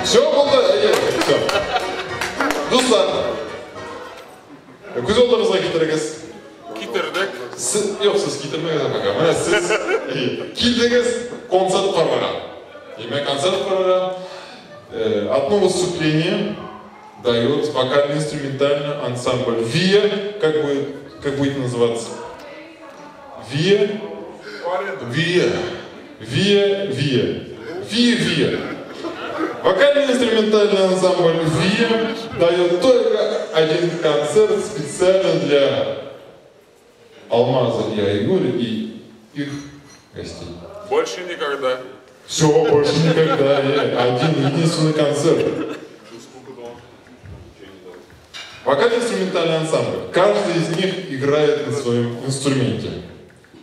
Все булды, әйе, все. Дуслар, күз алдыгызга китерегез. Китердек. Сез, юк, сез китермәгез пока. Менә сез килдегез концерт карарга. Димәк, концерт карарга. Одно выступление дает вокально-инструментальный ансамбль ВИА. Как будет называться? ВИА? ВИА. ВИА, ВИА. ВИА, ВИА. Вокально-инструментальный ансамбль ВИА дает только один концерт специально для Алмаза и Айгуль и их гостей. Больше никогда. Все, больше никогда. Один единственный концерт. Вокально-инструментальный ансамбль. Каждый из них играет на своем инструменте.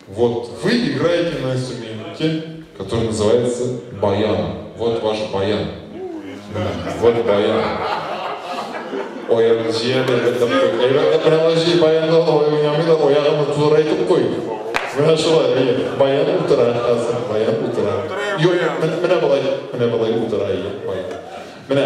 Вот вы играете на инструменте, который называется баян. Вот ваш баян. Вот баян. Ой, баянда оягымны куй. Менә шулай, баян утыра, хәзер баян утыра. Юк, менә болай утыра, баян. Менә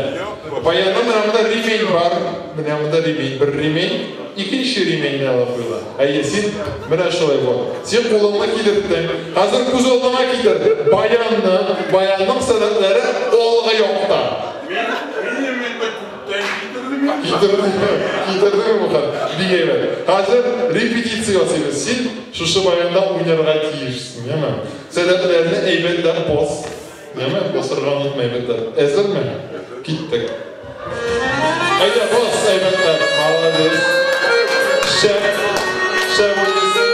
баянның менә монда ремень бар, менә монда ремень, бер ремень, икенче ремень менә алып куела. Әйе, син менә шулай вот. Син кулыңны килтердең. Хәзер күз алдыңа китер. Баянны, баянның сәләтләре алгы якта. Китердең бу хәл. Бик әйбәт. Хәзер репетиция ясыйбыз. Син шушы баянда уйнарга тиешсең, яме? Сәләтләрне әйбәтләп бас. Яме? Басырга онытма әйбәтләп. Әзерме? Киттек. Әйдә, бас әйбәтләп. Молодец. Шәп. Шәп уйныйсың.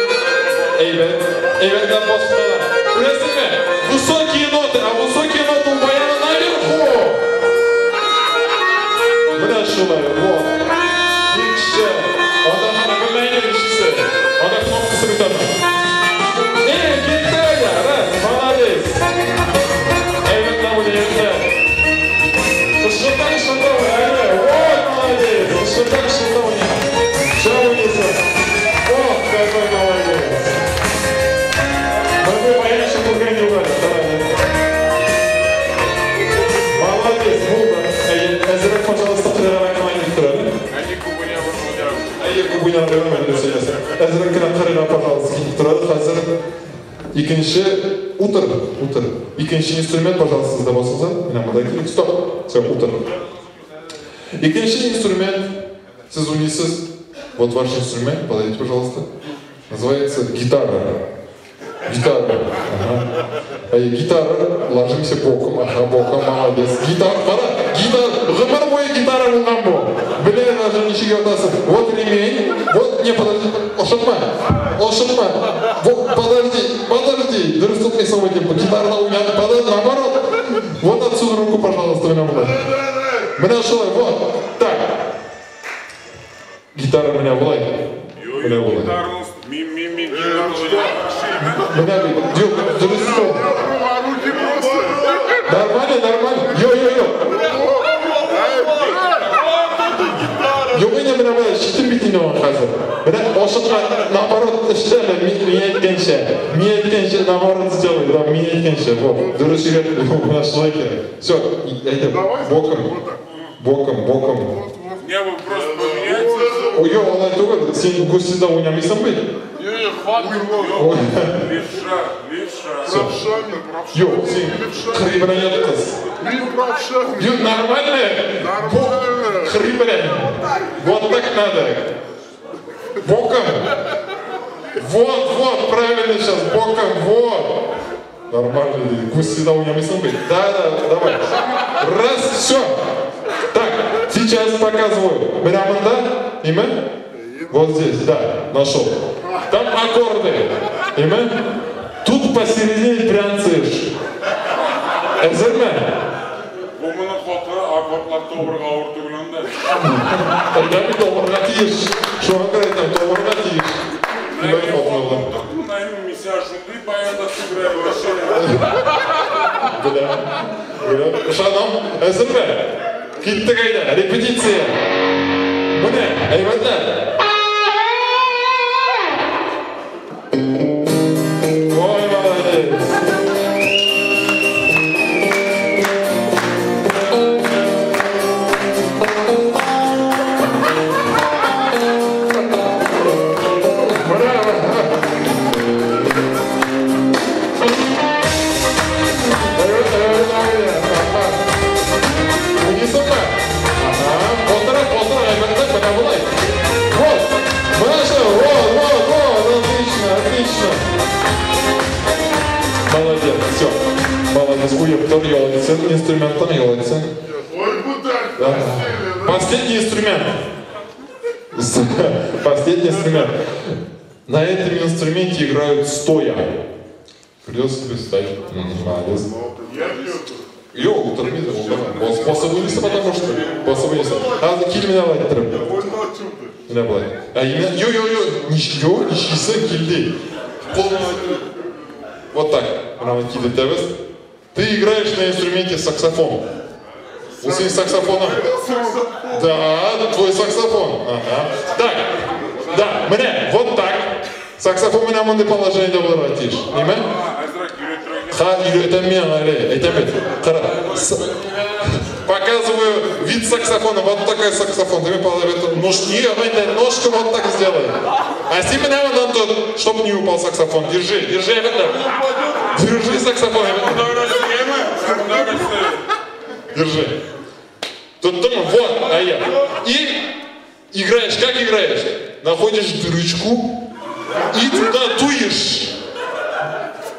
Әйбәт. Әйбәтләп басмалар. Күрәсеңме? Высокие ноты, а высокие ноты у баяна наверху. Менә шулай, вот. Бик шәп. Анда менә икенчесе. Анда кнопкасы бит аның. Эй, китте әйдә, раз, молодец. Әйбәтләп уйныйсың. Кышкырта, кышкырта, әйдә. Вот, молодец. Кышкырта, кышкырта уйный. Шәп уйныйсың. Ох, какой молодец. Мондый баянчы күргән юк әле. Молодец, булды. Әзерәк, пожалуйста, кырыгына гына килеп тор әле. Әни күп уйнап. Әйе, күп уйнап дөрес әйтәсең. Әзерәк кенә кырыга, пожалуйста, килеп тор әле. Хәзер икенче утыр, утыр. Икенче инструмент, пожалуйста, сездә басылсын. Менә монда килик. Стоп. Все, утыр. Икенче инструмент сез уйныйсыз. Вот ваш инструмент, подойдите, пожалуйста. Называется гитара. Гитара. Ага. Гитара. Ложимся боком. Ага, боком, молодец. Гитара. Кара, гитара. Гомер буе гитара булган бу. Белә даже ничек ятасың. Вот ремень. Вот, не, подожди. Ашыкма. Ашыкма. Вот, подожди, подожди. Дөрес тотмыйсың бит. Гитарада уйнады. Подожди, наоборот. Вот отсюда руку, пожалуйста, менә монда. Менә шулай, вот. Так. Гитара менә болай. Менә болай. Менә бит, юк, дөрес тот. Нормально, нормально. Йо, йо, йо. Юк, инде менә болай, читен бит инде аңа хәзер. Менә ашыкма, наоборот, эшләмә, мин әйткәнчә. Мин әйткәнчә, наоборот сделай, да, мин әйткәнчә. Вот, дөрес өйрәттем, менә шулай кирәк. Все, әйдә, боком. Боком, боком. Не, вы просто поменяйте. Ой, юк, алай түгел, син гуслида уйнамыйсың бит. Не, хватит. Левша, левша. Правшами, правшами. Юк, син кырый белән яткыз. Мин правшами. Юк, нормально. Нормально. Кырый белән. Вот так надо. Боком. Вот, вот, правильно сейчас, боком, вот. Нормально, гуслида уйнамыйсың бит. Да, да, давай. Раз, все. Так, сейчас показываю. Менә монда, ниме? Вот здесь, да, нашел. Там аккорды. Ниме? Тут посередине брянцешь. Әзерме? Бу моның хатыры аккордлар тобырга авыр түгел анда. Әйдә бит тобырга тиеш. Шуңа күрә әйтәм, тобырга тиеш. Шундый баянда сыграю вообще. Беләм. Беләм. Ышанам. Әзерме? Киттек әйдә, репетиция. Менә, әйбәтләр. Последний инструмент. На этом инструменте играют стоя. Придется тебе встать. Молодец. Йо, утырмыйды, басып уйныйсың, потому что басып уйныйсың. Хәзер кил менә болай иттереп. Менә болай. Ә, йо, йо, йо, йо, нишлисең, килде. Вот так. Менә килдертәбез. Ты играешь на инструменте саксофон. У синең саксофоның. Да, твой саксофон. Ага. Так. Да, менә, вот так. Саксофон менә мондый положениедә булырга тиеш. Ниме? Ха, өйрәтәм мин әле, әйтәм бит. Кара. Показываю вид саксофона. Вот такой саксофон. Ты мне положи, ножку вот так сделай. А син менә моннан тот, чтобы не упал саксофон. Держи, держи, әйбәтләп. Держи саксофон, әйбәтләп. Держи. Тоттыңмы? Вот, а я. И играешь, как играешь? Находишь дырочку и туда дуешь.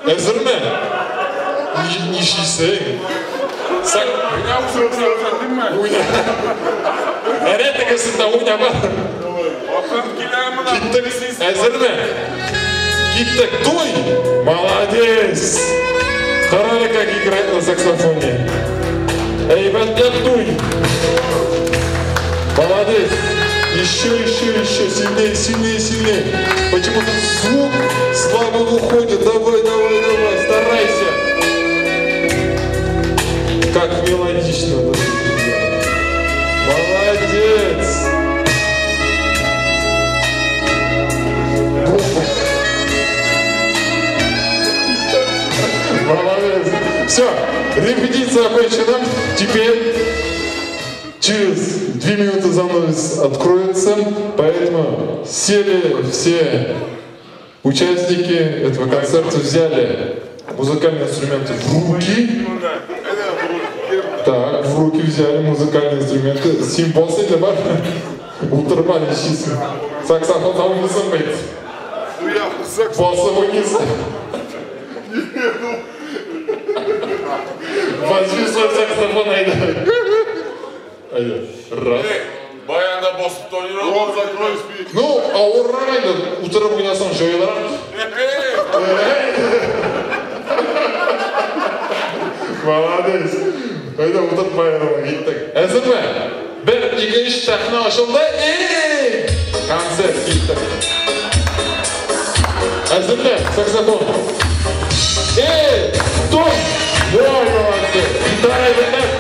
Әзерме? Нишлисең? Әнә тегесендә уйнама. Киттек. Әзерме? Киттек. Туй! Молодец! Карале, как играет на саксофоне. Әйбәтләп туй! Молодец! Еще, еще, еще, сильнее, сильнее, сильнее. Почему-то звук слабо выходит. Давай, давай, давай, старайся. Как мелодично. Молодец. Молодец. Все, репетиция окончена. Теперь через 2 минуты занавес откроется, поэтому сели все участники этого концерта, взяли музыкальные инструменты в руки. Так, в руки взяли музыкальные инструменты. Син басыйды бар. Утырма нишлисең. Саксофон уйныйсың бит. Басып уйныйсың. Возьми свой саксофон, айда. Айда. Раз. Баянда басып тонировал. Рот закрой, спи. Ну, авыррак инде, утырып уйнасаң җайлырак. Молодец. Айда утырып баянга киттек. Әзерме? 1, 2, 3, сәхнә ачылды. Эй! Концерт киттек. Әзерме? Саксофон. Эй! Стоп! Ой, молодцы! Гитара әйбәтләп.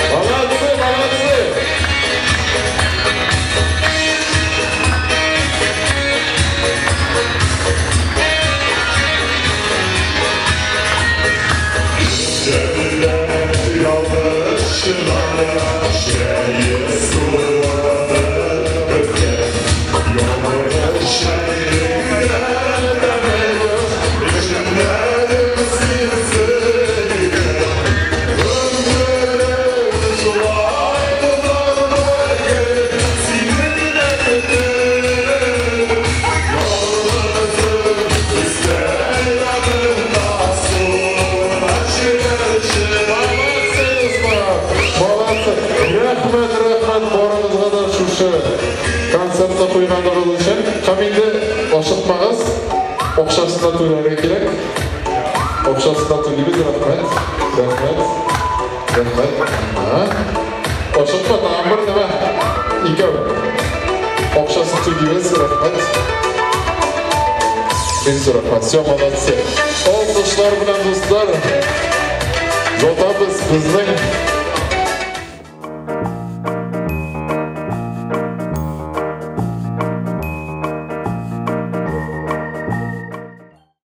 Молодцы, молодцы! Рәхмәт, рәхмәт барыгызга да шушы концертны куйганыгыз өчен. Һәм инде ашыкмагыз, акчасын да түләргә кирәк. Акчасын да түлибез, рәхмәт, рәхмәт, рәхмәт. Ашыкма, тагын бер нәмә, икәү. Акчасын түлибез, рәхмәт. Бик зур рәхмәт. Все, молодцы. Алкышлар белән, дуслар, озатабыз безнең